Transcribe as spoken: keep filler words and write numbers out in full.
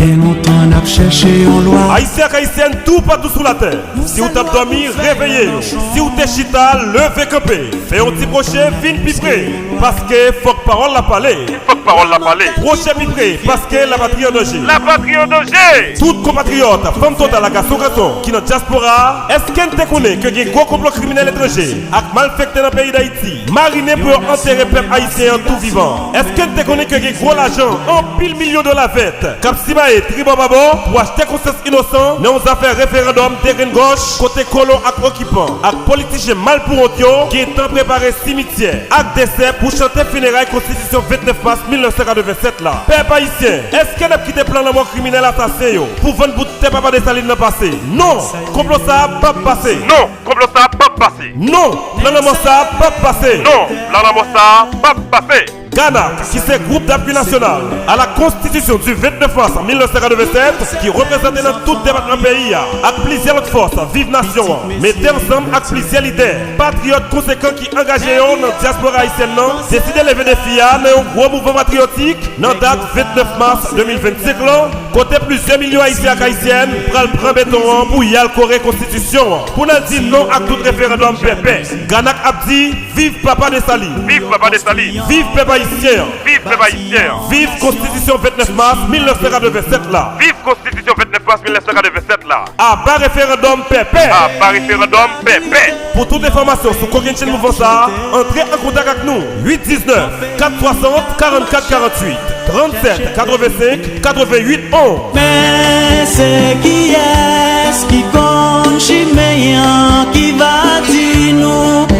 Gen lontan n ap chèche yon lwa. Ayisyen ak Ayisyèn toupatou sou latè, si w t ap dòmi, reveye yo. Si w te chita, leve kanpe. Fè yon ti pwoche, vin pi pre. Paske fòk pawòl la pale. Fòk pawòl la pale. Pwoche pi pre, paske lapatri an danje. Lapatri an danje! Tout konpatriyòt, fanm total ak gason kanson ki nan dyaspora a, èske n te konnen ke gen gwo konplo kriminèl etranje ak malfektè nan peyi Dayiti marinen pou yo antere pèp ayisyen an tou vivan? Èske n te konnen ke gen gwo lajan, anpil milyon dola vèt, k ap simaye tribò babò pou achte konsyans inosan nan yon zafè referandòm degrengòch kote kolon ak okipan ak politisyen malpouwont yo gentan prepare simityè ak desè pou chante fineray konstitisyon vennèf mas mil nèf san katrevennsèt la? Pèp ayisyen, èske n ap kite plan lanmò kriminèl asasen yo pou vann bout tè papa Desalin nan pase? Non! Konplo sa a p ap pase! Non! Konplo sa a p ap pase! Non! Plan lanmò sa a p ap pase! Non! Plan lanmò sa a p ap pase! GANAC, ki se Groupe d'Appui National à la Constitution du vingt-neuf mars mil nèf san katrevennsèt, ki reprezante nan tout depatman peyi a, ak plizyè lòt fòs Viv Nasyon an, mete ansanm ak plizyè lidè patriyòt konsekan ki angaje yo nan dyaspora ayisyèn nan, deside leve defi a nan yon gwo mouvman patriyotik nan dat vennèf mas de mil vennsenk lan, kote plizyè milyon Ayisyen ak Ayisyèn pral pran beton an pou y al kore konstitisyon an, pou n al di non ak tout referandòm pèpè. GANAC ap di, viv Papa Desalin! Viv Papa Desalin! Viv pèp ayisyen an! Viv pèp ayisyen an! Viv konstitisyon vennèf mas mil nèf san katrevennsèt la! Viv konstitisyon vennèf mas mil nèf san katrevennsèt la! Aba referandòm pèpè! Aba referandòm pèpè! Pou tout enfòmasyon sou kokennchenn mouvman sa a, antre an kontak ak nou, uit diznèf, kat swasant, karannkat karanntuit, trannsèt, katrevensenk, katreventuit, onz. Men se kiyès ki konn chimen an ki va di nou